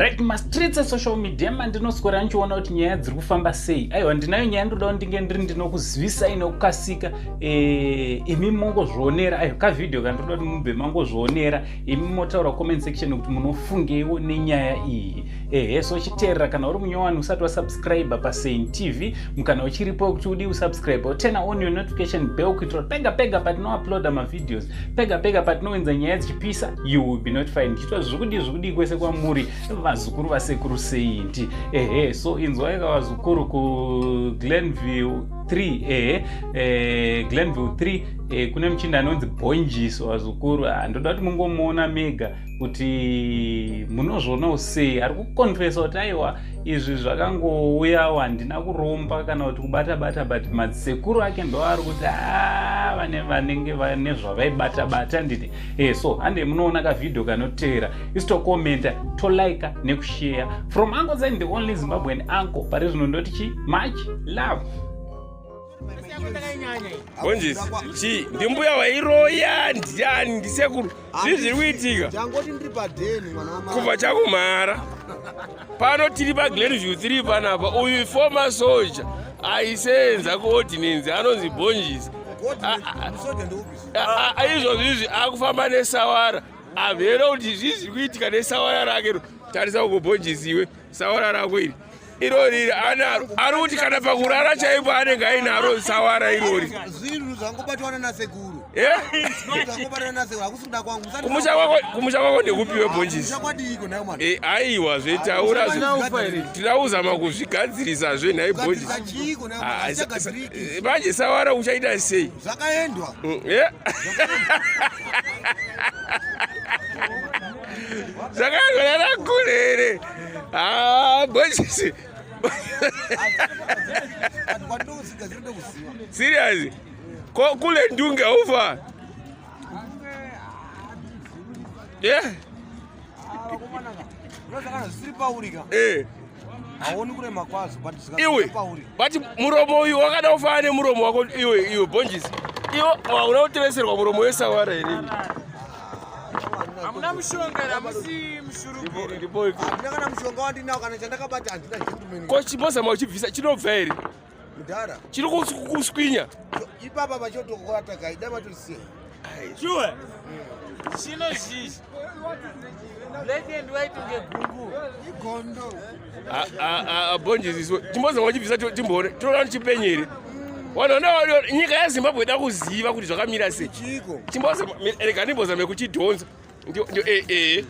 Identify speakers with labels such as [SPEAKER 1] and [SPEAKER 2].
[SPEAKER 1] Right, mastreets esocial media mandinoswera ndichiona kuti nyaya dziri kufamba sei. Aiwa, ndinayo nyaya ndoda kuti ndinge ndiri ndinokuzivisai nokukasika. Imi mongozvionera. Aiwa, kavhidhiyo kandoda kuti mubve mangozvionera, imi motaura comment section kuti munofungeiwo nenyaya iyi. Ehe, so chiteerera, kana uri munyowani usati wasubscribe paSaint TV, mukana uchiripo wekuti udi usubscribe, turn on your notification bell kuitira pega pega patinouploada mavideos, pega pega patinowenza nyaya dzichipisa, you will be notified. Ndichitwa zvekudii zvekudii kwese kwamuri, vazukuru vasekuru Saint. Ehe, so inzwai vazukuru kuGlenview 3. Ehe, Glenview 3, kune muchinda anonzi Bonjiso. Vazukuru, ndoda kuti mungomuona mega kuti munozvionawo sei. Ari kuconfessa kuti aiwa, izvi zvakangouyawo, handina kuromba kana kuti kubata bata, but madzisekuru ake ndo ari kuti a vane vanenge vane zvavaibata bata ndini. So hande munoona kavhidhio kanoteera, isu tokomenta, tolika nekushare. From Uncle Zain, the only Zimbabwean uncle pari zvino, ndoti chi much love.
[SPEAKER 2] Bonjisi, chi ndimbuya wairoya? Ndiani? Ndisekuru? Zvii zviri kuitika?
[SPEAKER 3] Changoti ndiri padheni, mwana wamai.
[SPEAKER 2] Kubva chakumhara pano, tiri paGlenview 3 panapa. Uyu former soldier aisenza kuordinance anonzi Bonjisi.
[SPEAKER 3] Musoja ndeupi?
[SPEAKER 2] Izvozvo izvi akufamba nesawara. Hamhero kuti zvii zviri kuitika nesawara rake. Tarisa uko, Bonjisi, iwe, sawara rako iri, irori iri anaro. Ari kuti kana pakurara chaipo anenge ainaro sawara irori.
[SPEAKER 3] Zvinhu zvangobatwana nasekuru. Zvangobatwana nasekuru, hakusi kuda kwangu.
[SPEAKER 2] Kumusha kwako ndekupiwe, Bonjisi?
[SPEAKER 3] Kumusha nayo, mwana.
[SPEAKER 2] Aiwa, zvetaura, tirauzama kuzvigadzirisazve nhai Bonjisi.
[SPEAKER 3] Kugadzirisa chiiko nayo, mwana? Hazvichagadziriki.
[SPEAKER 2] Manje sawara uchaita sei?
[SPEAKER 3] Zvakaendwa.
[SPEAKER 2] Zvakaendwa narakule here? Ah, Bonjisi.
[SPEAKER 3] Kwandosika zviri ndokuziva.
[SPEAKER 2] Serious ko kule ndunge aufa? Yeah.
[SPEAKER 3] Unozakana zvisiri paurika. Haoni kurema kwazvo, but
[SPEAKER 2] Iwe
[SPEAKER 3] zvikasiri pauri.
[SPEAKER 2] But muromo uyu wakada kufanana nemuromo wako iwe, iwe Bonjisi, iwe hauna kutereserwa muromo wesawara here?
[SPEAKER 4] Hamuna mushonga here? Hamusi mushurugiri?
[SPEAKER 2] Ndipo.
[SPEAKER 3] Handina kana mushonga wandinawo, kana chandakabata handina, gentleman.
[SPEAKER 2] Ko chimbozama uchibvisa, chinobva here?
[SPEAKER 3] Mudhara.
[SPEAKER 2] Chiri kuswinya.
[SPEAKER 3] Ipapa pachotokwata dai matosiya.
[SPEAKER 4] Sure, chino zhizhi black and white ngegungu.
[SPEAKER 3] Igondo.
[SPEAKER 2] Bonjisi, iswe chimbozama uchibvisa, timboone, tinoona kuti chipenye here. Wanoona nyika yeZimbabwe ida kuziva kuti zvakamira sei.
[SPEAKER 3] Chiko?
[SPEAKER 2] Chimbozama, rega ndimbozame kuchidhonza. Ndio, ndio, eh, eh, eh.